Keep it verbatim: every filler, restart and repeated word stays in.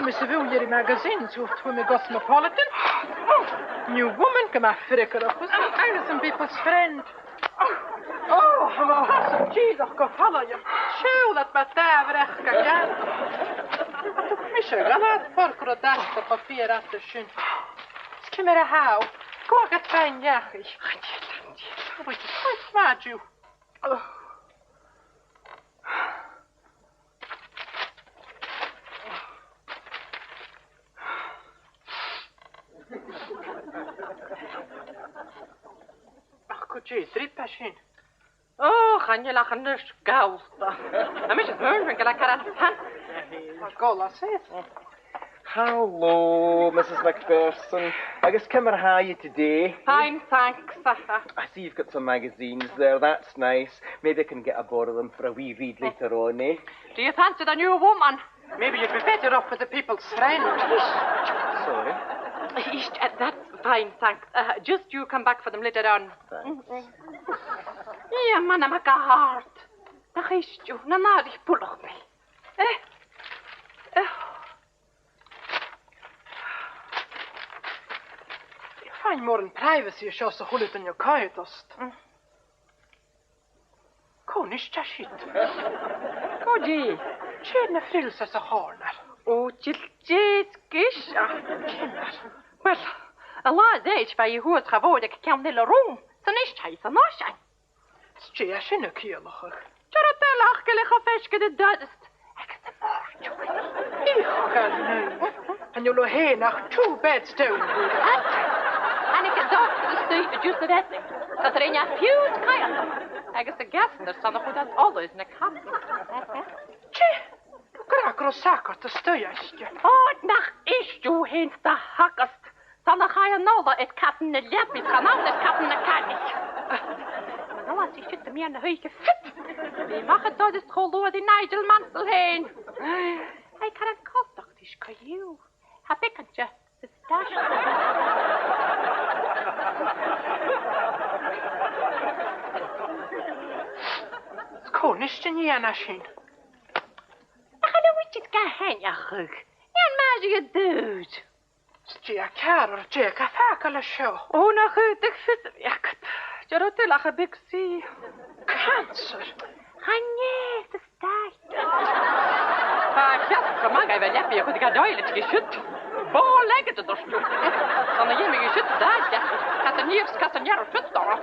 Mise bhùth air a' mhagazine, suas tuaim Cosmopolitan. New Woman, gu math freagarrach, agus am People's Friend. Ò, tha mo chas dìreach gu fallain. Seall, tha mi dà bhreac a' ghearradh. Ach mise, gal ad forc ro dasta cho fìor às a sin. 'S ciamar a tha thu? Gu agad fhèin dhachaigh. Ò, bhuel, 's math thu. Ach, cò dè an trip a tha sin? Ò, chan eil ach an uisge gabhalta. Tha mise a' smaoineachadh gu bheil e caran fancy. Mar gol às ith. Hello, Missus McPherson. Agus ciamar a tha thu today? Fine, thanks. I see you've got some magazines there. That's nice. Maybe I can get a borrow of them for a wee read later on, eh? Do you fancy the New Woman? Maybe you'd be better off with the People's Friend. Sorry. Ish, uh, that's fine, thanks. Uh, just you come back for them later on. Thanks. Ò, man, tha mi ga h-àrd. Nach ist thu, na nàdach buileach mi. Eh? Eh? Faighinn mòran privacy an seo 's a h-uile duine a' coimhead ortsa. Mm. Cò nis tha siud? Cò dè? Tè na frills anns a' chòrnair. Ò, till dè 's gus a. Ciamar? Well, an latha roimhe bha i shuas cha mhòr aig ceann eile an rùm, 's a-nis tha i san oisean. 'S dè tha sin a' ciallachadh? Dìreach gu bheil i cho faisg air an doras. Agus am mòr-chuid. Ò, chan eil. Chan eil thu fhèin ach two beds down. Thàinig an dotair a-staigh an-diugh san eathar. Tha e a' faighinn fiù 's càil. Agus an gastar san a' chur an ola air na casan. Tè, gu robh sagart a-staigh aiste. Ò, nach ist thu fhèin 's dòcha a th' agad. 'S ann a chaidh an ola air casan na leapa, chan ann air casan na cainnich. Mar a bha sibh siud am meadhan na h-oidhche, fit! Bha mi a' dol a-steach cho luath ri Nigel Mansell fhèin. Tha e caran coltach ris co-dhiù. Tha beagan de sa staisgeul. 'S cò nis an nighean a tha sin? Ach an uair sin ga h-aithneachadh, nighean math a dh'aois. 'S dè tha ceàrr ort, dè tha gad fhàgail an seo? Ò, nach fhaodadh fios a bhith agad. Dìreach tuilleadh a bhig suidhe. Cancer? Chan e, sa staidhre. Tha e ceart gu math gu bheil leabaidh a' cur gu dòigh leat gu siud. Ball-legged an toiseach. San a dh'imigh i siud, dà leabaidh. Casan a-nis, casan eile, fit orra.